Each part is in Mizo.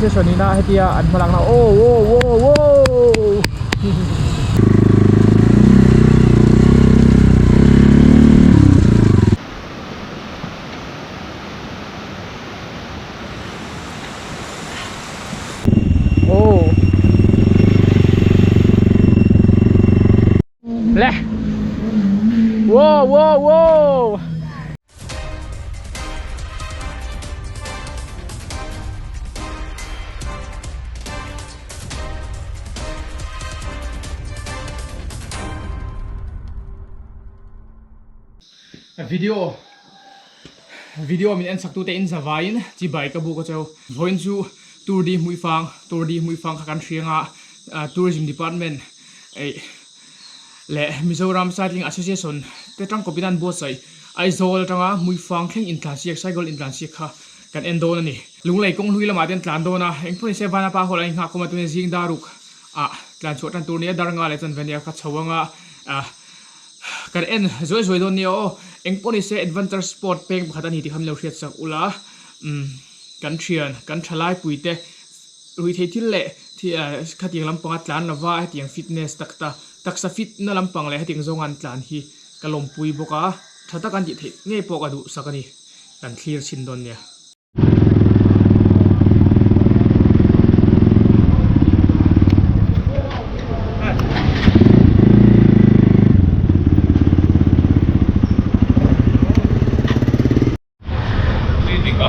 Association ina hetia an hmalakna aw aw aw aw Aw Le Wow wow wow Video Video min en sak tute in zavaiin chibai ka buk a cheu. Vawiin chu Tour de Hmuifang Tour de Hmuifang kha kan hriang a, Tourism Department eih leh Mizoram Cycling Association te tangkawpin an buatsaih Aizawl atanga Hmuifang thleng intlansiak cycle intlansiak kha kan en dawn a ni. Lunglei kawng hlui lamah te an tlan dawn a, engpawh nise Vanapa hall an inghak khawm a tuna zing daruk ah tlan chhuah tan tur nia Darnga leh Chanvenia kha chho anga ah Kan en zuai zuai dawn nia aw. Engpawh ni se adventure sport peng pakhat a ni tih kha min lo hriat sak ula. Umm kan thian, kan thalai pui te ruihtheih thil leh khatiang lampanga tlan lova hetiang fitness tak ta taksa fit na lampang leh hetiang zawnga an tlan hi ka lawmpui bawk a. Tha tak an tih theih ngei pawh ka duhsak a ni. Kan thlir chhin dawn nia.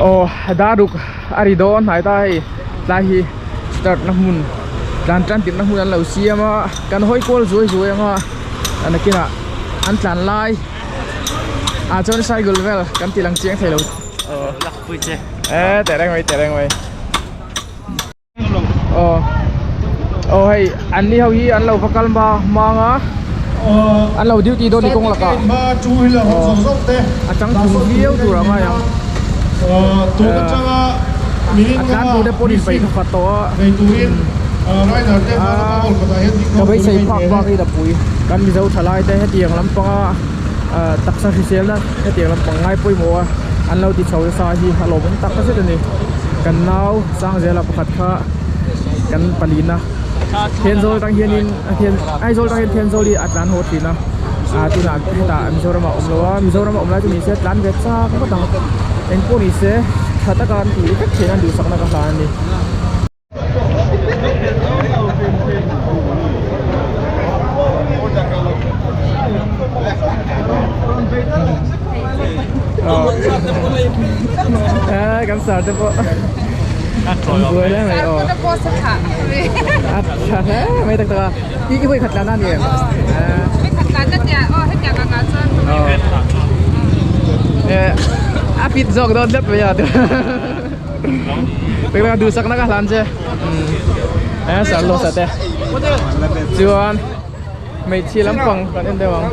Aw daruk a ri dawn hnai ta hei tlai hi start na hmun tlan tan tirh na hmun an lo siam a kan hawi kual zuai zuai ang a nakinah an tlan lai ah chuan cycle vel kan ti lang chiang thei lo. Aw eh teh reng mai teh reng mai aw aw hei an ni ho hi an lo va kal hma hmang a an lo duty dawn ni kawng lakah a chang thum viau tur a ngai ang a tlan tur te pawh in peih khat tawh a ka beisei phak bak hi lapui kan mizo thalai te hetiang lampanga taksa hriselna hetiang lampang ngai pawimawh a an lo ti chho nasa hi a lawmawm tak zet a ni kan nau Sangzela pakhat kha kan palina Thenzawl atang hianin Aizawl atang hian Thenzawl hi a tlan haw thin a ah tunah hetah Mizoram ah a awm lo a Mizoram a awm lai chu nise tlan ve chak ngawt ang engpawh nise tha taka an tih vek theihna duhsakna ka hlan a ni. Kan sar te pawh buai hle mai aw a tha hle mai tak tak a i i vawi khat tlan a ni em a fit zawk dawn tlat mai a Tengah duhsak na ka hlan che eh sar lo sa te chuan hmeichhia lampang kan en deuh ang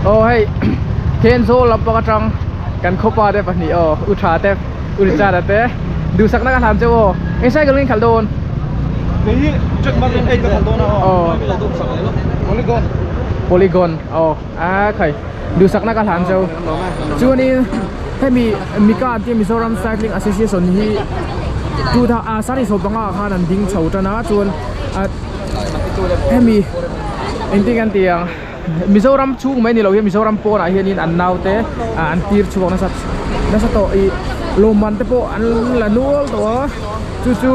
aw hei Thenzawl lampang atang kan khawpa te pahnih aw u tha te u Richard a te duhsak na ka hlan che u aw eng cycle nge in khalh dawn aw polygon aw a khai duhsak na ka hlan che u chuanin hemi Mika an tia Mizoram Cycling Association hi 2000 sawm panga ah khan an ding chho tan a chuan hemi engtin nge an tih ang Mizoram chhung mai ni lo hian Mizoram pawnah hianin an naute an tir chhuak nasa nasa tawh ih lawmman te pawh an la nual tawh a chu chu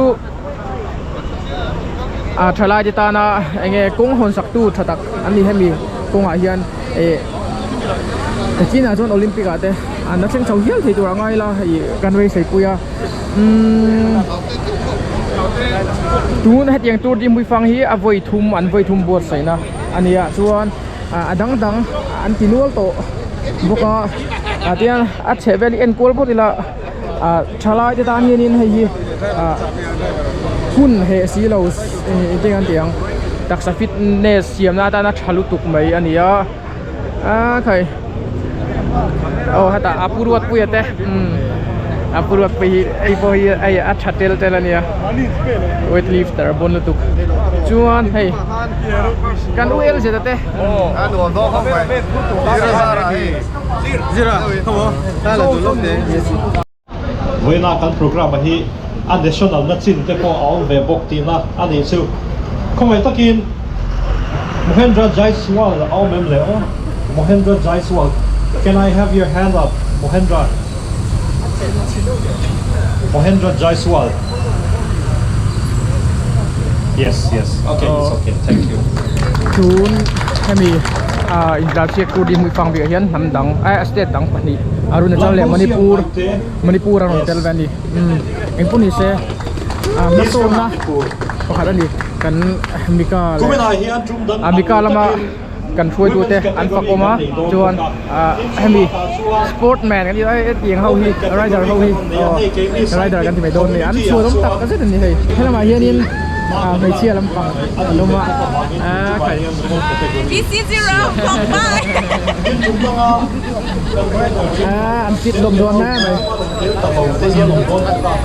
ah thalai te tana eng nge kawng hawn sak tu tha tak an ni hemi kawngah hian ih chinah chuan Olympic ah te an la thleng chho hial thei tur a ngai la ih kan beisei pui a umm tun hetiang tur ding hmuifang hi a vawi thum an vawi thum buatsaihna a ni a chuan a dang dang an ti nual tawh bawk a ah tian a chheh vel hi enkual phawt ila ah thalai te tan hianin hei hi ah hun heh si lo engtin an tih ang taksa fitness siamna atana tha lutuk mai a ni a. A khai aw hetah a pu Ruatpuia te umm a pu Ruatpuia hi hei pawh hi hei a tha tel tel ania weight lifter a bawn lutuk chuan hei kan u el zeta te Vawiina kan programme hi a national na chin te pawh a awm ve bawk tihna a nih chu. Khawngaih takin Mohendra Jaiswal a awm em le aw? Mohendra Jaiswal, can I have your hand up Mohendra? Mohendra Jaiswal. Yes, yes, okay, it's okay, thank you. Tun hemi intlansiak tur ding hmuifang bikah hian hnam dang eh state dang pahnih Arunachal leh Manipur Manipur a rawn tel ve a ni umm engpawh ni se hmasawnna pakhat a ni kan Mika leh Mika lama kan hruaitute an fakawm a chuan ah hemi sportman kan tih lai hetiang ho hi rider ho hi aw rider kan ti mai dawn a ni an chhuanawm tak zet a ni hei helamah hianin ah hmeichhia lampang an awm a ah khai. Ah an fit hlawm dawn hle mai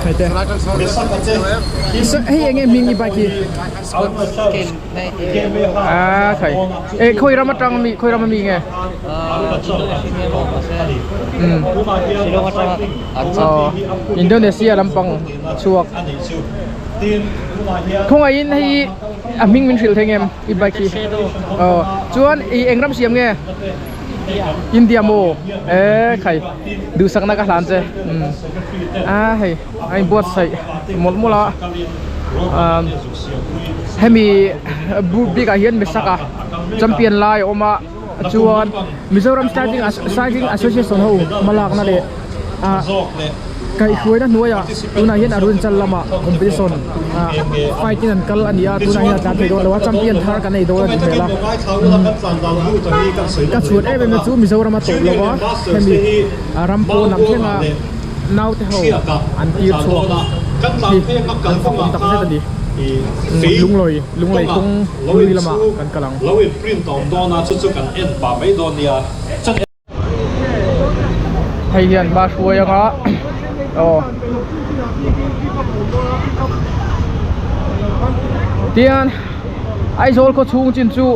hei te hei enge hming i bike hi. A khai e khawi ram atang mi khawi ram ami nge aw Indonesia lampang chhuak khawngaihin hei a hming min hrilh thei ngem i bike hi aw chuan i eng ram siam nge India maw e khai duhsakna ka hlan che a hei a inbuatsaih mawlh mawlh a ah hemi bikah hian Mesaka champion lai a awm a chuan Mizoram cycling cycling association ho hmalakna leh ah kaihhruaina hnuaiah tunah hian Arunachal lamah competition ah fight in an kal a ni a tunah hian a tlan thei dawn lo a champion thar kan nei dawn a ni hmel a ka chhuat em em na chu Mizoram a tawp lo va hemi ram pawn lam thlenga Naute ho an tir chhuak hi an fak awm tak zet a ni. Lunglei lunglei kawng hlui lamah kan kal ang. Hei hian hma hruai anga aw tian Aizawl khaw chhung chin chu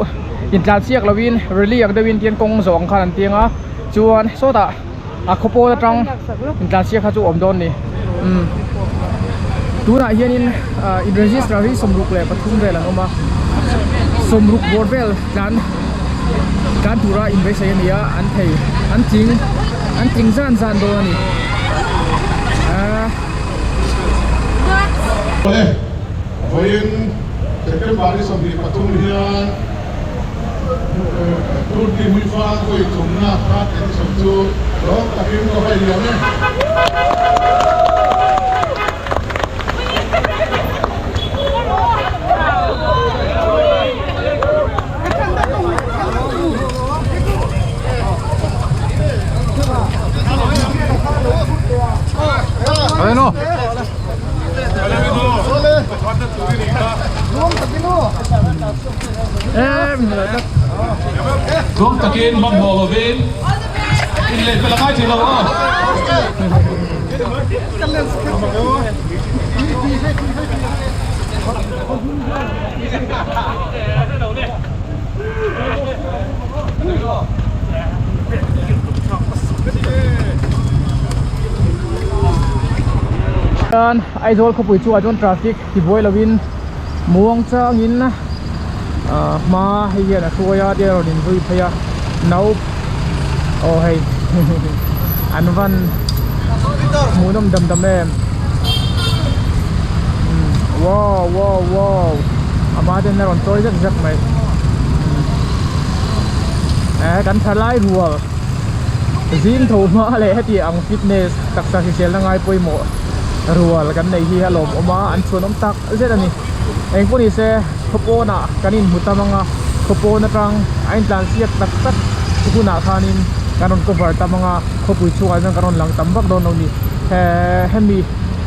intlansiak lovin rally ang deuhin tian kawng zawh ang khan an tiang a chuan sawtah. a khaw pawn atang intlansiak kha chu awm dawn ni umm tunah hianin ah in register hi 63 vel an awm a 60 bawr vel tlan tlan tura in beisei a ni a an thei an tling an tling zan zan dawn a ni ah. Awle vawiin September ni 23 hian. Turkey hmuifang vawi thumna third edition chu rawng takin ka vai liam e. Tlawm takin hmanhmawh lovin inlehpelh a ngai thei lo aw. Aizawl khawpui chungah chuan traffic tibuai lovin muang changin ah hma hei hian a hruai a tia rawn inzui phei a no aw hei an van hmuhnawm dam dam em umm wow wow wow ama ten a rawn chawi zek zek mai eh kan thalai rual zing tho hma leh heti ang fitness taksa hriselna ngai pawimawh rual kan nei hi a lawmawm a an chhuanawm tak zet a ni engpawh ni se khawpawnah kan inhmu tam ang a khawpawn atang a intlan siak tak tak hunah khanin kan rawn cover tam ang a khawpui chhungah chuan kan rawn lang tam vak dawn lo ni he hemi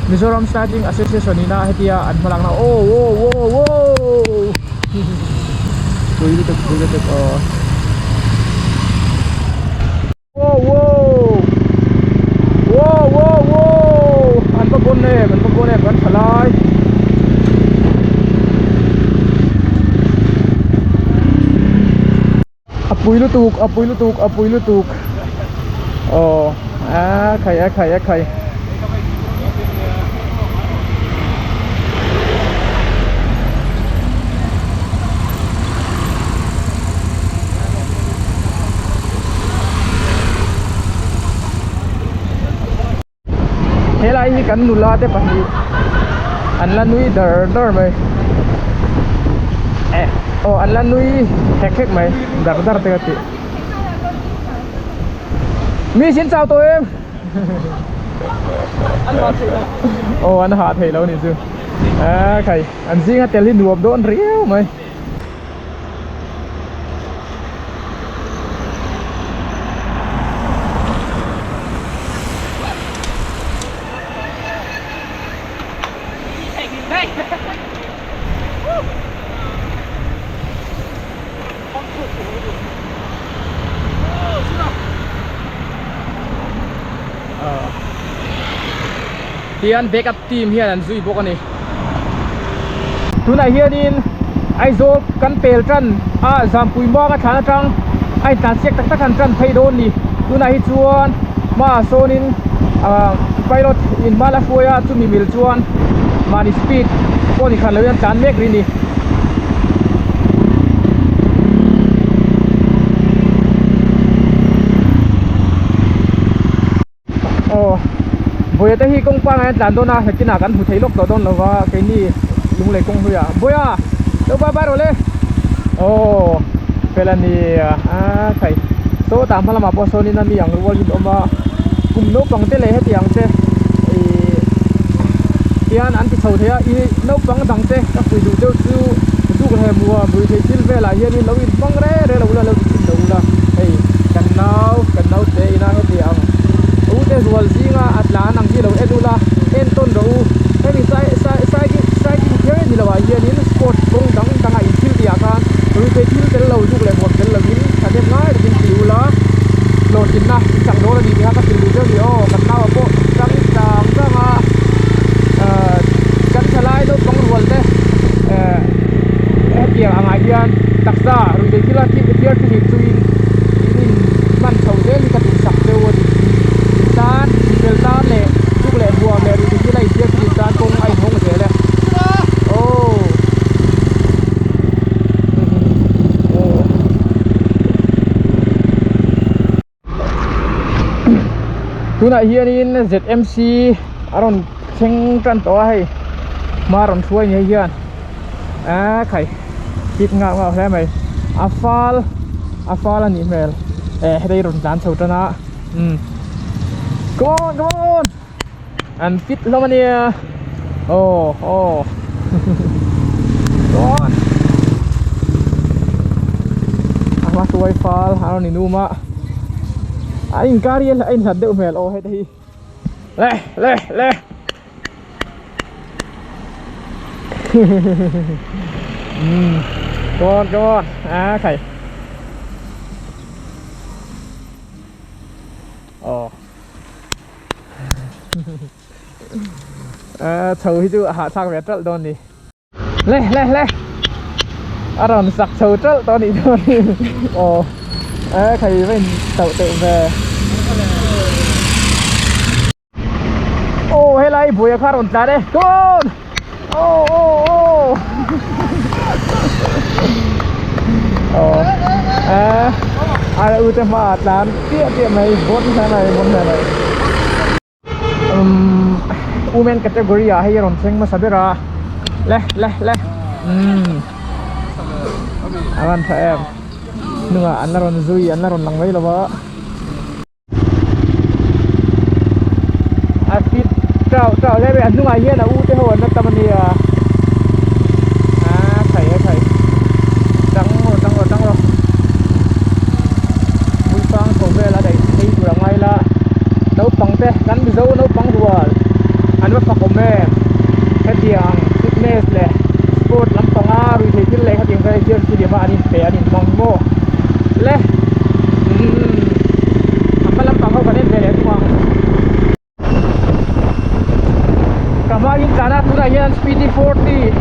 Mizoram Cycling Association ina hetia an hmalakna aw aw aw aw pui lutuk pui lutuk aw. Wow wow wow wow wow an va bawn em an va bawn em kan tha lai a pui lutuk a pui lutuk a pui lutuk aw a khai a khai a khai. Helai hi kan nula te pahnih an la nui dar dar mai eh aw an la nui hek hek mai dar dar te ka tih mi sin chau tawh em aw an hah theih lo nih chu a khai an zinga tel hi nuam dawn riau mai. Tihian backup team hian an zui bawk a ni. Tunah hianin Aizawl kan pel tan a Zampui Muanga thlan atang a intlan siak tak tak han tan phei dawn ni. Tunah hi chuan hmaah sawnin ah pilot in hma la hruai a chumi mil chuan mahni speed pawh ni khan lo hian tlan mek rih a ni. Aw Buaia te hi kawng pangai an tlan dawn a hetinah kan hmu thei lawk tawh dawn lo va keini lunglei kawng hluiah Buaia lo bye bye rawh le aw fel a ni a khai sawtah hma lamah pawh sawnin a mi ang rual hi an awm a kum naupang te leh hetiang te ihh hian an ti chho thei a ih naupang dang te ka fuih duh deuh chu zuk leh muam ruihtheih thil velah hianin lo inhmang reng reng lo ula lo ti chhin lo ula hei kan nau kan naute ina heti ang u te zual zinga a tlan ang hi lo en ula en tawn rawh u hemi sai sai cycling cycling kher ni lo ah hianin sport kawng dang dang ah inthil tih ah khan ruihtheih thil tel lo zuk leh muam tel lo in thahnem ngai takin ti ula hlawhtlinna in chang dawn a ni tih kha ka hrilh duh deuh a ni aw kan nau ah pawh tang tang tang a ahh kan thalai naupang rual te ehh hetiang ang ah hian taksa ruihtheih thil a thiar thil in chuin in in hman chho zel hi ka duhsak deuh a ni in tan inchel tan leh zuk leh huam leh ruihtheih thil a inthiar thil in tan kawng a inhawng zel e aww Tunah hianin ZMC a rawn thleng tan tawh a hei hma rawn hruai ni hian a khai hit nghal nghal hle mai a fal a fal a nih hmel eh hei rawn tlan chho tan a umm come on come on an fit hlawm a nia aw aw come on a hma hruai fal a rawn inum a a inkar hi a inhlat deuh hmel aw heta hi le le le umm come on come on a khai aw chho hi chu a hahthlak ve ṭalh dawn ni le le le a rawn sak chho ṭalh tawh a nih dawn hi aw e khai va in tauh teuh ve aw helai buaia kha a rawn tlan e come on aw aw aw aw e a u te hmaah tlan piah piah mai bon hle mai bon hle mai umm women category ah hei a rawn thleng hmasa ber a le le le umm a van tha em hnungah an la rawn zui an la rawn lang mai lo va. A fit chau chau hle mai a hnungah hian a u te ho an la tam ania a khai a khai tang rawh tang rawh tang rawh hmuifang chho vel a daih phei tur a ngai la naupang te kan mizo naupang rual an va fak awm em hetiang fitness leh sport lampanga ruihtheih thil leh hetiang vel hian thil liam a an inpe an inhmang maw le umm a hma lampang ho kan en ve leh thung ang ka hma in tlan a tunah hian speed hi 40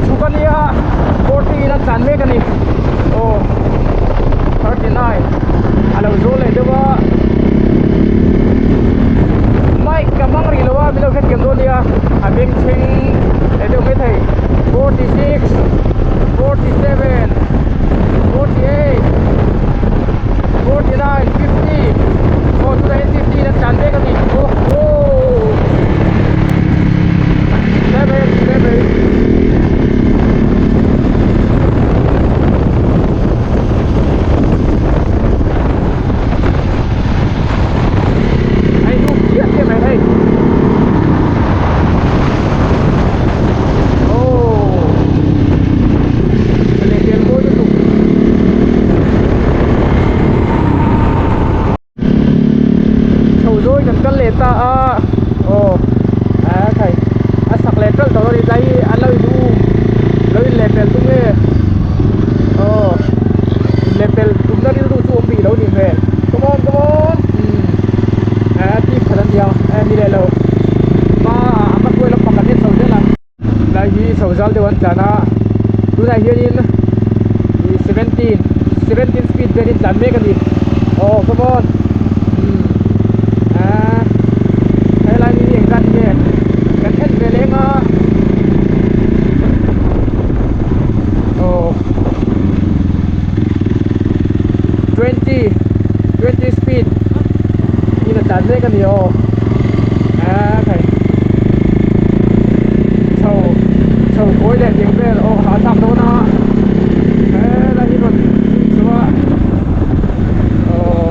chhuk a nia 40 in a tlan mek a ni aw 39 a lo zawl leh deuh a mic ka hmang rih lo a min lo hrethiam dawn nia a bengchheng leh deuh maithei 46 47 48 49 50 aw tunah hian 50 in a tlan mek a ni aw aw. dawn a ni tlai hi an lo in um lo in lehpelh tum nge aw in lehpelh tumna rilru chu awm rih lo nih hmel come on come on umm eh team khat an nia eh ni leh lo hma ah a hma hruai lampang kan en chho zel a. Tlai hi chho zal deuh an tlan a tunah hianin ih seventeen seventeen speed velin tlan mek a ni aw come on umm ahh helai mi hi engzat nge kan en ve leng a aw twenty twenty speed in a tlan mek a ni aw ahh khai. Chho chho kawi leh ding vel aw hahthlak dawn a helai hi rawn zui chho a aww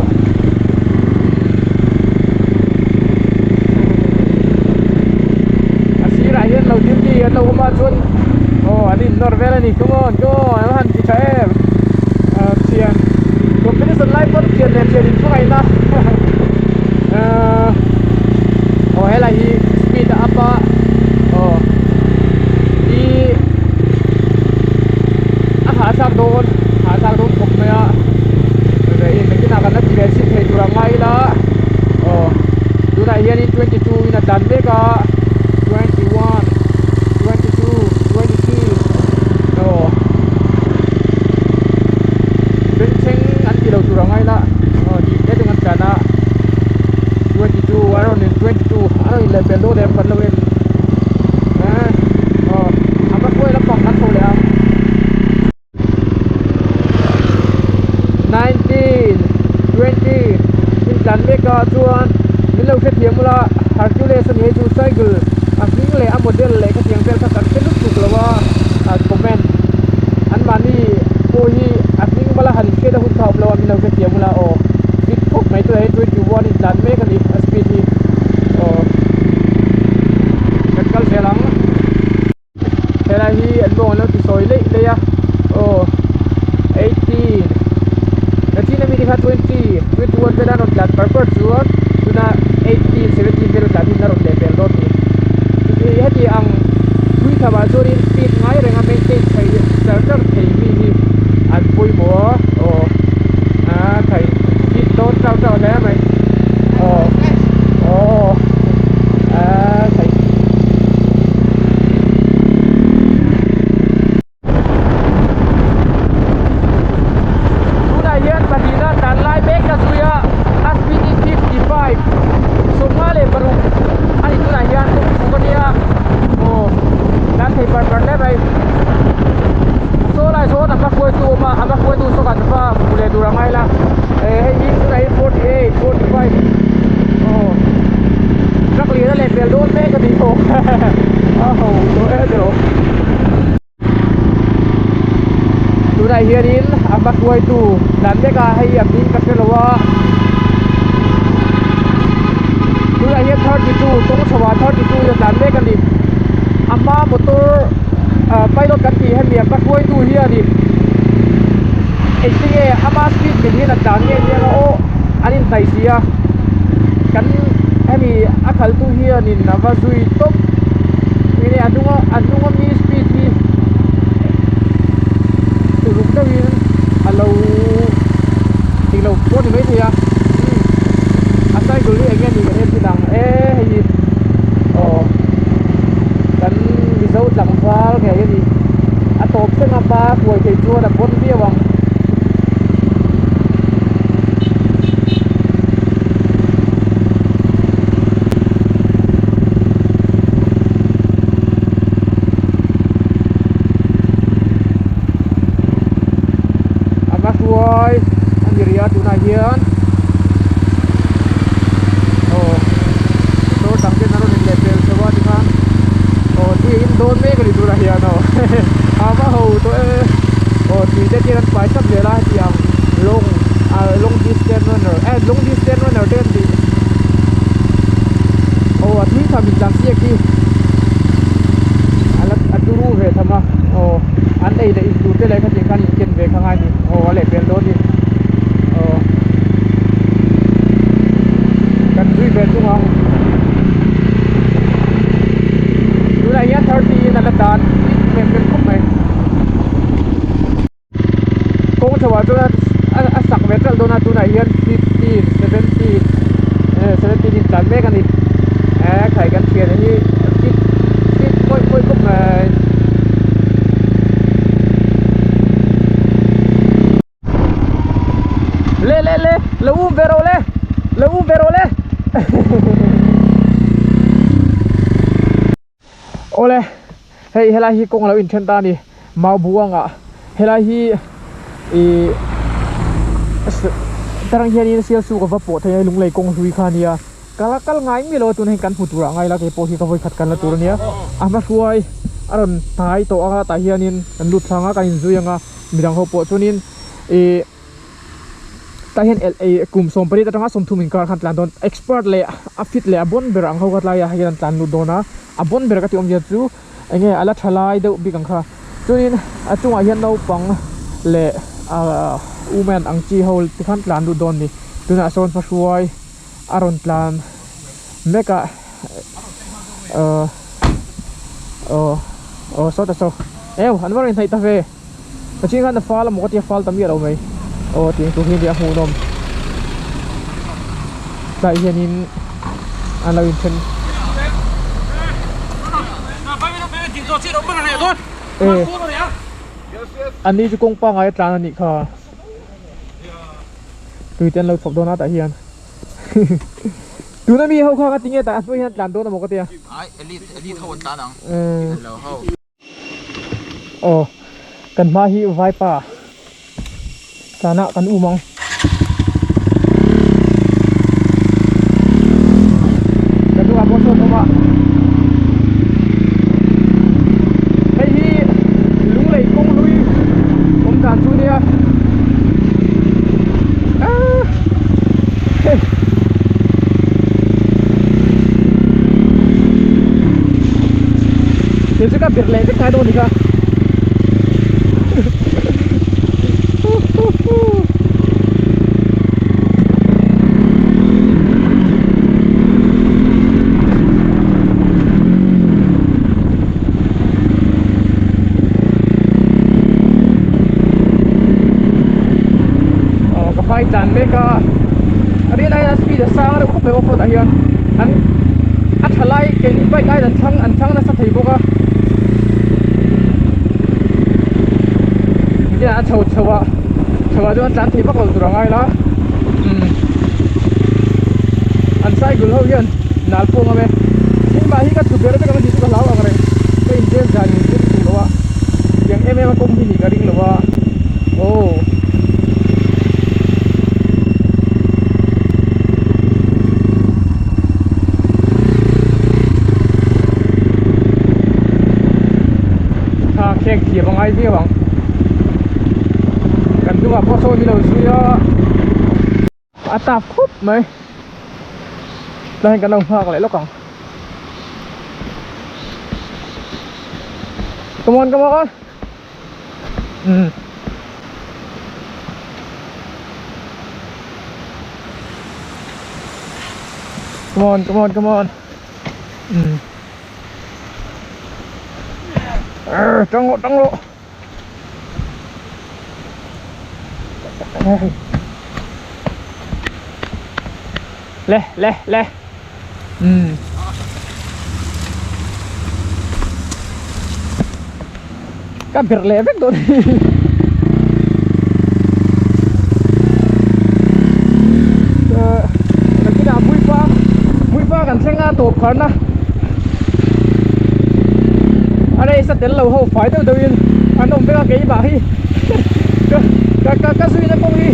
a sirah hian lo duty an lo awm a chuan aw an in nawr vel a ni come on come on an han ti tha em thian competition lai pawn thian leh thian in hmangaihna ahh aw helai hi speed a up a aw ih a hahthlak dawn hahthlak dawn khawp mai a ve in engtin ah kan la ti ve chhin thei tur ang ngai ila aw tunah hianin 22 in a tlan mek a 21 22 23 aw bengchheng an ti lo tur ang ngai ila aw dik hle thung an tlan a 22 a rawn in 22 a rawn in leh pel dawn em kan lo en eh aw a va hruai lampang kan chho leh ang 19 20 in tlan mek ah chuan min lo hrethiam ula Hercules a ni hei chu cycle a hming leh a model leh khatiang vel kha kan hre lutuk lo a comment anmahni pawh hi a hming bala han hriat a hun kha a awm lo a min lo hrethiam ula aw fit khawp mai tunah hian 21 in tlan mek a ni a speed hi aw kan kal zel ang helai hi an bawng an lo ti sawi leih leih a aw 18 nachin ami te kha 20 21 vel a rawn tlan par par chuan tuna 18 17 vel a tlan hi a rawn leh vel dawn a ni chuti heti ang thui tham ah chuanin speed ngai reng a maintain thei char char thei mi hi an pawimawh a aw a khai hit dawn chau chau hle mai aw aw a khai. Tunah hian pahnihna tlan lai mek ka zui a a speed hi 55 56 a ni tunah hian kawng chhuk a nia aw tlan thei par par hle mai saw lai sawn a hma hruaitu a awm a a hma hruaitu saw kan va hmuh leh tur a ngai la eh hei hi tunah hian 48 45 aw truck lian a leh pel dawn mek a ni aw a ho tawh em emaw. Tunah hianin a hma hruaitu dan vek a hei a hming ka hrelo a tunah hian 32 kawng chho ah 32 in a tlan mek a ni a hma motor ah pilot kan tih hemi a hma hruaitu hianin engtinge ama speed mil hian a tlan nge nia nga aw an inhnaih si a kan hemi a khaltu hianin a va zui tawp enge a hnunga a hnunga mi speed hi uluk deuhin a lo dik lo pawh a ni maithei a a cycle hi enge ni kan en thin ang e hei hi aw kan mizo tlangval ngei a ni a tawp thleng a hma huai thei chuan a pawn viau ang. A va hruai a ni rih a tunah hian aw motor dang ten a rawn in leh pel chho a tikhan aw tui a in dawn mek a ni tunah hian aw a va ho tawh e aw tui te chian an fai sap zel a heti ang lawng ah long distance runner eh long distance runner te an tih aw a tui tham in tlan siak hi a la a turu ve tham a aw an ei leh in tur te leh khatiang khan in ken ve kha ngai a ni aw a leh pel dawn a ni aw kan zui ve thung ang tunah hian 30 in. hian a la tlan fit hmel hmel khawp mai. Kawng chho ah chuan a sak ve ṭalh dawn a tunah hian 15 17 17 in tlan mek a ni eh khai kan thian hi fit fit mawih mawih khawp mai. Le le le lo um ve rawh le lo um ve rawh le Awle hei helai hi kawng a lo inthen ta a ni Maubuanga helai hi ih tarang hianin Sialsuk a va pawh thei a Lunglei kawng hlui kha a nia kal a kal ngai miah lo a tunah hian kan hmu turah ngai la keipawh hi ka vawikhat kalna tur a nia a hma hruai a rawn hnai tawh anga tah hianin kan lut thlang a kan inzui ang a midang ho pawh chuanin ih tah hian kum 18 atanga 30 inkar khan tlan dawn expert leh a fit leh a bon ber ang ho kha tlaiah hian an tlan lut dawn a a bon ber ka tih awmzia chu enge a la tha lai deuh bik ang kha chuanin a chungah hian naupang leh ahh women ang chi ho te khan tlan lut dawn a ni tunah sawn hmahruai a rawn tlan mek a ahh aw aw saw ta saw eu an va rawn inhnaih ta ve. Ka ching khan a fal amaw ka tia fal ta miah lo mai aw tiang tur hi ania a hmuhnawm tlai hianin an lo inthen e an ni chu kawng pangai a tlan anih kha tui te an lo chhawp dawn a tah hian tuna mi ho kha ka ti nge tah a hnuai hian an tlan dawn amaw ka tia Aw kan hma hi vaipa tlanah kan um ang. Kan hnungah pawh sawn awm a. Hei hi Lunglei kawng hlui awm dan chu nia. Aaa hei. Kei chu ka birh leh vek ngai dawn a ni kha Aw ka bike tlan mek a a rin aiin a speed a sang reuh khawp mai off road ah hian an a tha lai keini bike aiin an thlang an thlang nasa thei bawk a tihian a chho chho a chho ah chuan tlan thei vak lo tur a ngai la umm an cycle ho hian nal pawh ngam e keimah hi ka chhu ber vek ang tih chu ka hlau ang reng ka inzep zan in zir duh lo a tiang em em a kawng hi nih ka ring lo a aw. Tha khek thiam a ngai viau ang kan hnungah pawh sawn hi lo zui a a tap khup mai tlai hian kan lo nghak leh lawk ang come on come on umm come on come on come on umm tang rawh tang rawh le le le umm ka birh leh vek dawn nakinah muipa muipa kan thleng a tawp kharna a race a tel lo ho fai deuh deuhin an awm vek a keimah hi ka ka ka zuina kawng hi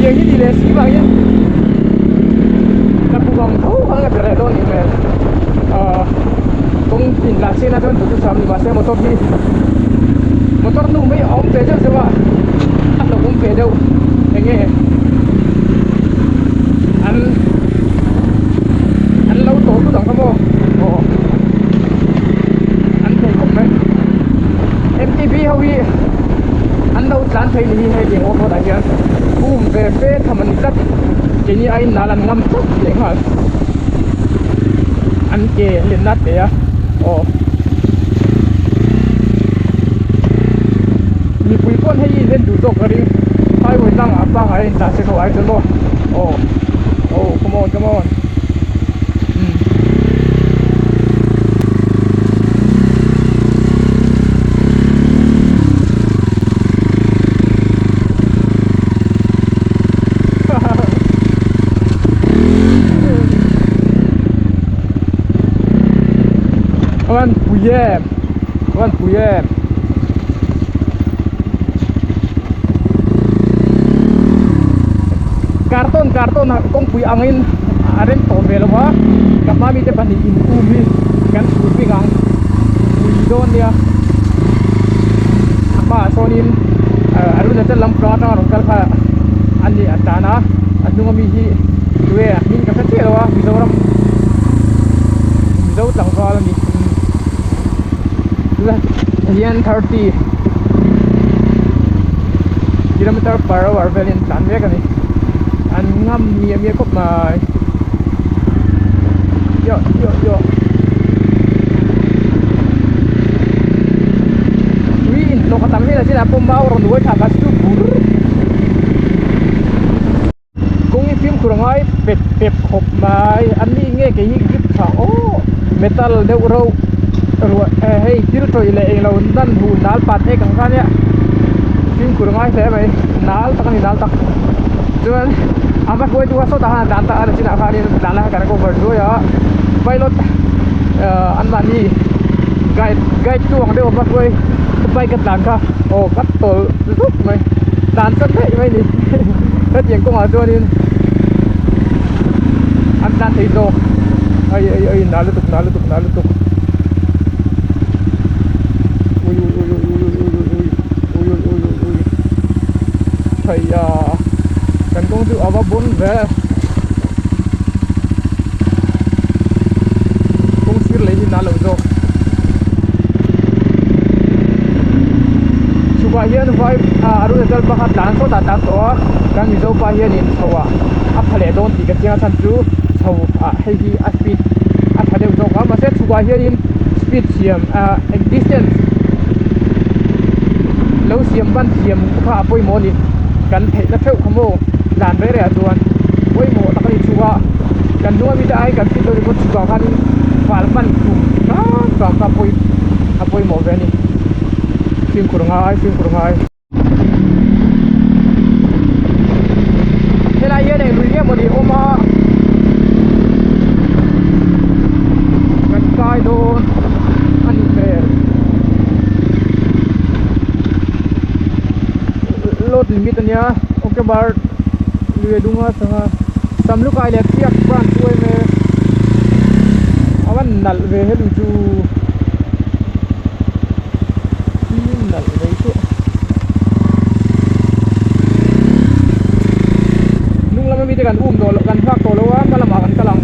tiang hi ni leh si vangin ka kum ang tho khan ka ber leh dawn nih hmel ahh kawng inlan chiahna chuan duh chu cham ni mahse motor hi motor hnu mai a awm ve deuh deuh a a hlauhawm ve deuh enge an an lo tawh tut ang kha maw aw an thei khawp mai M_T_B ho hi an lo tlan thei ni hi hei tiang off road ah hian um ve fe tham a ni tlat keini aiin nal an ngam tlat leh nghal an ke a lenna teh a aw. chuan hei hi en duh zawk ka ring highway tlangah pangngai a intlan se kho ai chuan maw aw oh come on come on umm. Avan pui em avan pui em carton carton ah kawngpui angin a rem tawh ve lo va ka hma mite pahnih in um hi kan chhur bik ang pui dawn nia a hmaah sawnin Arunachal lam pang atanga rawn kal kha a ni a tan a a hnung ami hi tue a hming ka hre chiah lo a Mizoram Mizo tlangval a ni hian 30 kilometer per hour velin tlan mek a ni an ngam miah miah khawp mai yo yo yo tui inhnawk a tam vel a chinah pawh mau rawn uai thla kha chu bur Kawng hi fimkhur a ngai pep pep khawp mai a ni nge kei hi grip tha aw metal deuh reuh ruah eh hei thil tawih leh englo nan huh nal pat ek ang kha nia fimkhur a ngai hle mai nal tak a ni nal tak chuan a hma hruaitu kha sawtah khan a tlan ta a chinah khanin tlan lai kha kan cover zuai a pilot ah anmahni guide guide tu ang deuh a hma hruai bike a tlan kha aw ka tawlh zuk mai tlan chat daih mai ni hetiang kawngah chuanin an tlan thei zawk ai ai ai nal lutuk nal lutuk nal lutuk ui ui ui ui ui ui ui ui ui ui ui ui ui thei a kan kawng chu a va bawn ve kawng sir lei hi nal lo zawk. Chhukah hian vai ah Arunachal pakhat tlan sawtah tlan tawh a kan Mizo pa hianin chho ah a pha leh dawn tih ka chiang a chhan chu chho ah hei hi a speed a tha deuh zawk a mahse chhukah hianin speed siam ah eng distance lo siam ban thiam kha a pawimawh a ni kan theihna theuh kha maw tlan reh reh ah chuan pawimawh tak a ni chhuk a kan hnung ami te aiin kan fit lo ni pawh chhukah khanin fal hman tum hram hram kha a pawi a pawimawh ve a ni fimkhur ngai fimkhur ngai. Helai hian eng lui nge mawni awm a kan kai dawn a nih hmel load limit ania ok bar lui a dung a sangha samlukai leh piak branch chu em e a van nalh ve helu chu. Fim nalh mai chu hnung lama mite kan um tawh loh kan nghak tawh lo a hma lamah kan kal ang.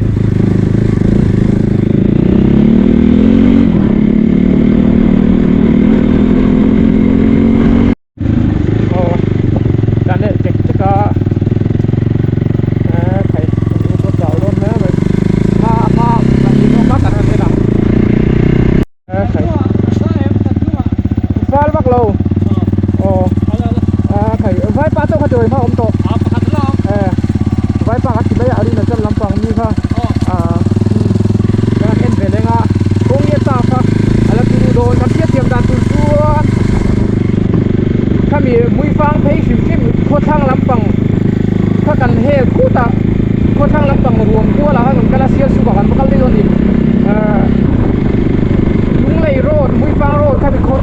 Aw kan leh chek chek a eh khai kan u pawh chau dawn hle mai hma hma pahnih awm a kan han en ang. Fal vak lo aw a khai vai pa chauh kha chawi hma awm tawh eh vai pa kha ti mai a rin a chal lampang mi kha a kan han en ve leng a kawng hi a chak a a la turu dawn kan hriat thiam dan tur chuan khami hmuifang phei hrim hrim khawthlang lampang kha kan hel khut a khawthlang lampang ruam kual ah khan kan kal a sial sup ah kan va kal daih dawn a ni ahh Lunglei road Hmuifang road khami khaw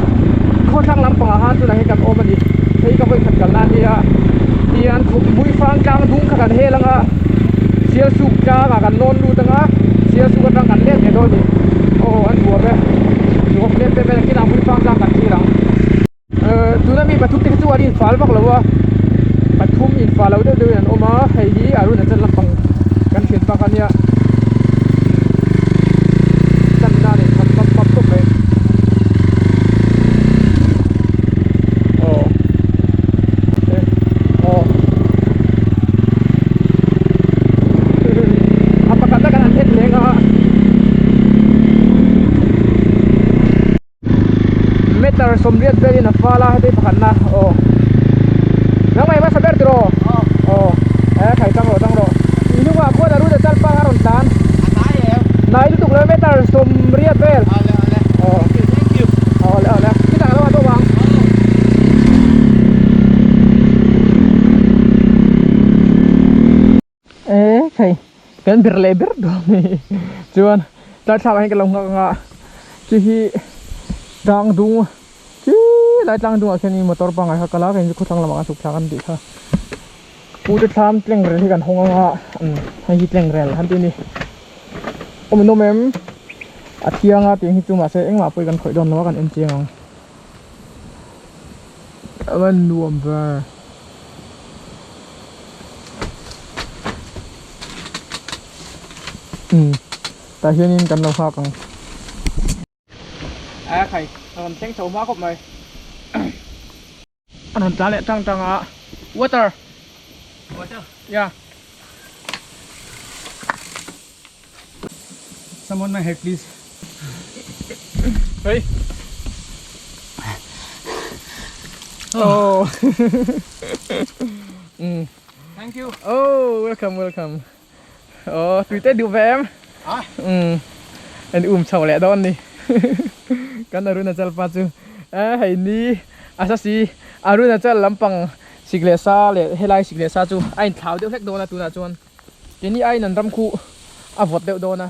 khawthlang lampang ah khan tunah hian kan awm a ni hei ka vawikhat kalna a nia tihian Hmuifang tlang dung kha kan hel anga sial suk tlang ah kan lawn lut anga sial suk atang kan let leh dawn a ni aw an nuam e nuam lem em em kinah Hmuifang tlang kan thlir ang. Tuna mi pathum te kha chu an infal vak lo a pathum infal lo deuh deuhin an awm a hei hi Arunachal lampang kan hriat bak a nia stamina nei tham pap pap khawp mai aw aw a pakhat na kan han en leng a. Meter sawmriat velin a fal a heti pakhatna aw. Nangmah i hmasa ber tiraw? Aw. Eh khai tang rawh tang rawh. I hnungah khuan a run a chal pang a rawn tlan. A hnai em? Hnai lutuk lo meter sawmriat vel. Awle awle. Aw. Thank you thank you. Awle awle. Chutah ka lo han bawk ang. Eh khai kan ber leh ber dawn a ni chuan tlai thlak ah hian ka lo nghak ang a chu hi tlang dung khi lai tlang dung ah khian in motor pangngai kha kal a kei chu khawthlang lamah kan chhuk thlak an tih kha pu te thlam tleng rel hi kan hawng ang a umm hei hi tleng rel han tih a ni awm in awm em a thiang a tih hi chu mahse engmah pawh hi kan khawih dawn lo a kan en chiang ang a va nuam ber. Umm tah hianin kan lo nghak ang a khai a rawn thleng chho hma khawp mai a rawn tlan leh tang tang a water water ya someone my head please hey oh um thank you oh welcome welcome oh tui te duh ve em ah um an um chho leh dawn ni kan Arunachal pa chu eh hei ni a sa si Arunachal lampang sik leh sa leh helai sik leh sa chu a inthlau deuh hlek dawn a tunah chuan Keini aiin an ram khu a vawt deuh dawn a,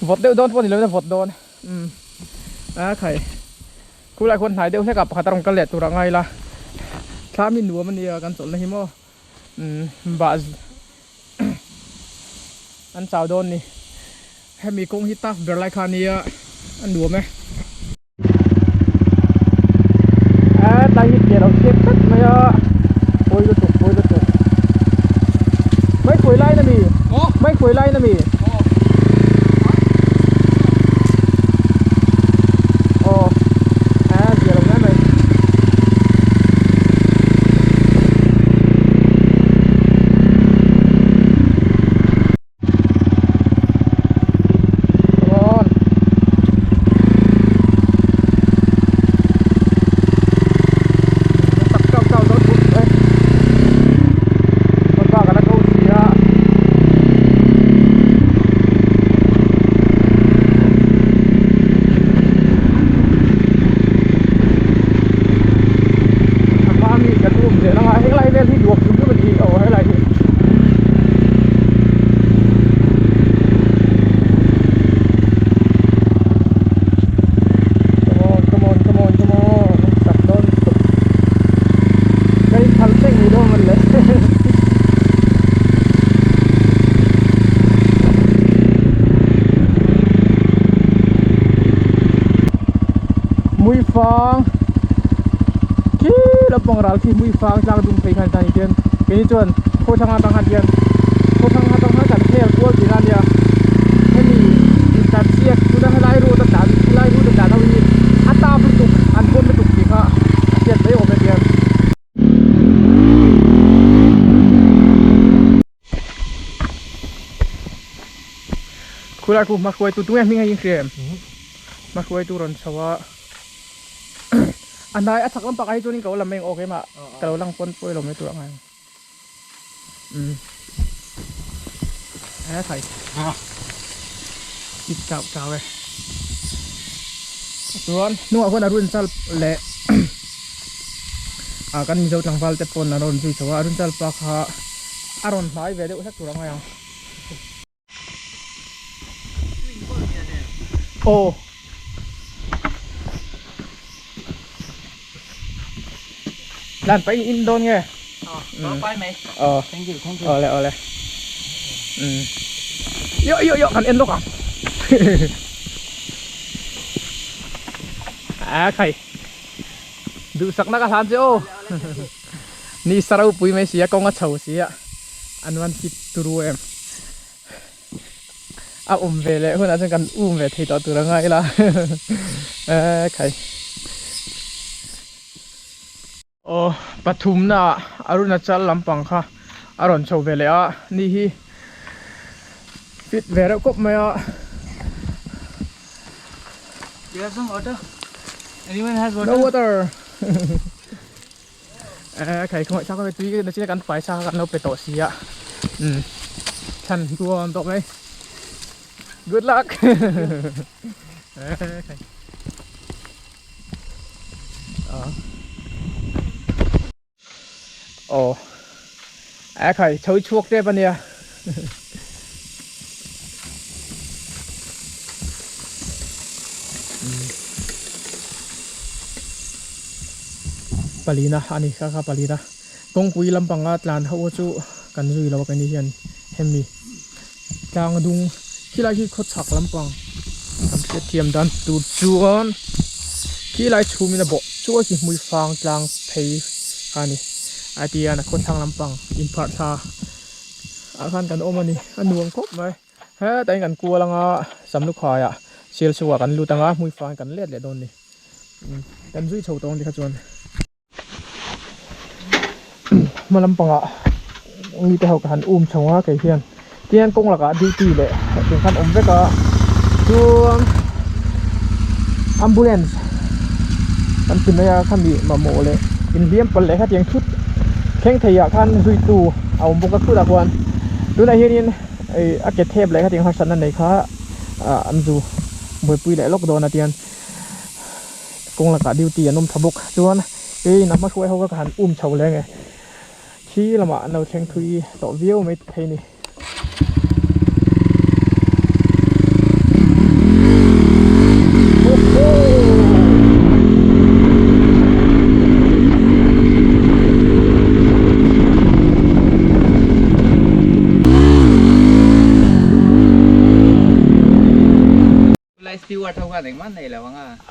vawt deuh dawn pawh ni lovin a vawt dawn umm a khai khulai khuan hnai deuh hlek ah pakhat a rawn kal leh tur a ngai la thlam hi nuam a nia kan chawlhna hi maw umm bah an chau dawn ni hemi kawng hi tough ber lai kha a nia a nuam e. A tlai hi ke lo chhiat tlat mai a pawi lutuk pawi lutuk mai khawi lai na mi mai khawi lai na mi aw a zia lo mai mai Come on. Tak chau chau dawn khawp mai. Ka bak a la ko si a. A hma mi kan um zel anga helai vel hi duak hrim hrim a ni aw helai hi. Come on, come on, come on, come on. Sak dawn tuk. Ka in phal thleng ni dawn man le. Muifang khi lampang ral khi Muifang tlang dum phei khan tan hian keini chuan khawthlang atang khan hian khawthlang atang khan kan hel kual tih na ania hemi intlan chiak tuna helai road a tlan helai road a tlan ho hi a tap lutuk an pawm lutuk tih kha a hriat mai awm e tiang. Khulai khu hmahruaitu tunge hming a inhria em hmahruaitu rawn chho a a hnai a chhak lampang ah hi chuanin ka lo lam mai ang aw keimah ka lo lang pawn pawi lo mai tur a ngai ang umm e khai chip chau chau e chuan hnungah khuan a run chal leh ah kan mizo tlangval te pawn an rawn zui chho a a run chal pa kha a rawn hnai ve deuh hlek tur a ngai ang. Aw. Lan pa in in dawn nge? Aw, pai mai. Aw. Thank you, thank you. Awle awle. Um. Yo yo yo kan en lawk ang. A khai. Duhsakna ka hlan che aw. Ni saropui mai si a kawng a chho si a an van hit turu em a um ve leh hunah chuan kan um ve thei tawh tur a ngai ila e khai aw pathumna Arunachal lampang kha a rawn chho ve leh a ni hi fit ve reuh kawp mai a. You have some water? Anyone has water? No water. Eh khai khawngaih thlak a tui nachin a kan fai sa kha kan lo pe tawh si a umm thlan tuam tawh mai good luck eh khai ah aw eh khai chho chhuak tep ania Palina a ni kha kha palina kawngpui lampanga tlan ho chu kan zui lo a keini hian hemi tlang dung khilai hi khawchhak lampang kan hriat thiam dan tur chuan khilai chhum in a bawh chuai khi hmui fang tlang phei kha a ni a tihian a khawthlang lampang inpharh thla ah khan kan awm a ni a nuam khawp mai. Hetah hian kan kual anga Samlukhaiah Sialsuah kan lut anga hmuifang kan let leh dawn ni. Kan zui chho tawng tikha chuan hma lampangah mite ho ka han um chho a kei hian tihian kawng lakah duty leh eng khan awm vek a chuan ambulance kan ti mai a khami mamawh leh inhliam palh leh khatiang thut thleng thei ah khan zuitu a awm bawk a khutah khuan tunah hianin ih a ke thep leh khatiang harsatna nei kha ah an zu buaipui leh lawk dawn a tihian kawng lakah duty an awm tha bawk chuan keiin a hma hruai ho kha ka han um chho leh nge thi lamah an lo thleng thui tawh viau mai thei a ni.